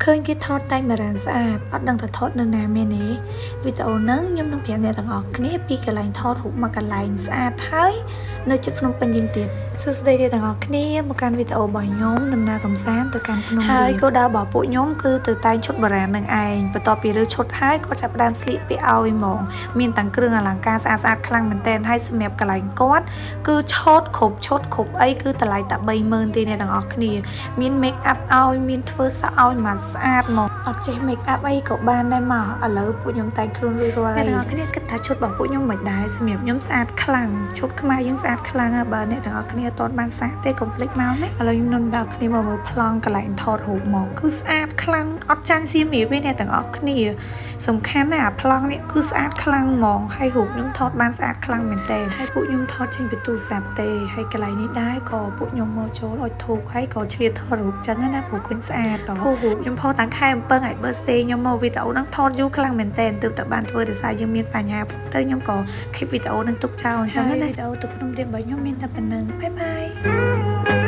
ឃើញគេថតតែងបុរាណស្អាតអត់ដឹងថាថតនៅណាមែនទេវីដេអូហ្នឹងខ្ញុំនឹងប្រាប់អ្នកទាំងអស់គ្នាពីកន្លែងថតរូបមួយកន្លែងស្អាតហើយនៅជិតភ្នំពេញយើងទៀតសួស្តីអ្នកទាំងអស់គ្នាមកកាន់វីដេអូរបស់ខ្ញុំដំណើរកម្សាន្តទៅកាន់ភ្នំហើយគោលដៅរបស់ពួកខ្ញុំគឺទៅតែងឈុតបុរាណនឹងឯងបន្ទាប់ពីរើឈុតហើយគាត់ចាប់ផ្ដើមស្លៀកពាក់ឲ្យហ្មងមានទាំងគ្រឿងអលង្ការស្អាតស្អាតខ្លាំងមែនទែនហើយសម្រាប់កន្លែងគាត់គឺឈុតគ្រប់ឈុតគ្រប់អីគឺតម្លៃតែ30000ទេអ្នកទាំងអស់គ្នាមាន make up ឲ្យមានធ្វើសក់ឲ្យមកស្អាតមកអត់ចេះ make up អីក៏បានដែរមកឥឡូវពួកខ្ញុំតែងខ្លួនរួចរាល់អ្នកទាំងអស់គ្នាគិតថាឈុតរបស់ពួកខ្ញុំមិនដែរសម្រាប់ខ្ញុំស្អាតខ្លាំងឈុតខ្មែរយើងស្អាតខ្លាំងហើយបើអ្នកទាំងអស់គ្នាអត់ទាន់បានសាកទេកុំភ្លេចមកណាឥឡូវខ្ញុំនាំដល់គ្នាមកមើលប្លង់កន្លែងថតរូបមកគឺស្អាតខ្លាំងអត់ចាញ់សៀមរាបទេអ្នកទាំងអស់គ្នាសំខាន់ណាស់អាប្លង់នេះគឺស្អាតខ្លាំងហ្មងហើយរូបខ្ញុំថតបានស្អាតខ្លាំងមែនទែនហើយពួកខ្ញុំថតចេញពីទូរស័ព្ទទេហើយកន្លែងនេះដែរក៏ពួកខ្ញុំមកចូលអុជធូបហើយក៏ឆ្លៀតថតរូបចឹងណាព្រោះឃើញស្អាតដល់រូបខ្ញុំផុសតាំងខែអំពឹងឲ្យ birthday ខ្ញុំមកវីដេអូហ្នឹងថតយូរខ្លាំងមែនទែនទើបតែបានធ្វើដោយសារយើងមានបញ្ហាទៅខ្ញុំក៏ keep វីដេអូហ្នឹងទុកចោលអញ្ចឹងណាវីដេអូទៅភ្នំរៀបរបស់ខ្ញុំមានតែប៉ុណ្ណឹង bye bye.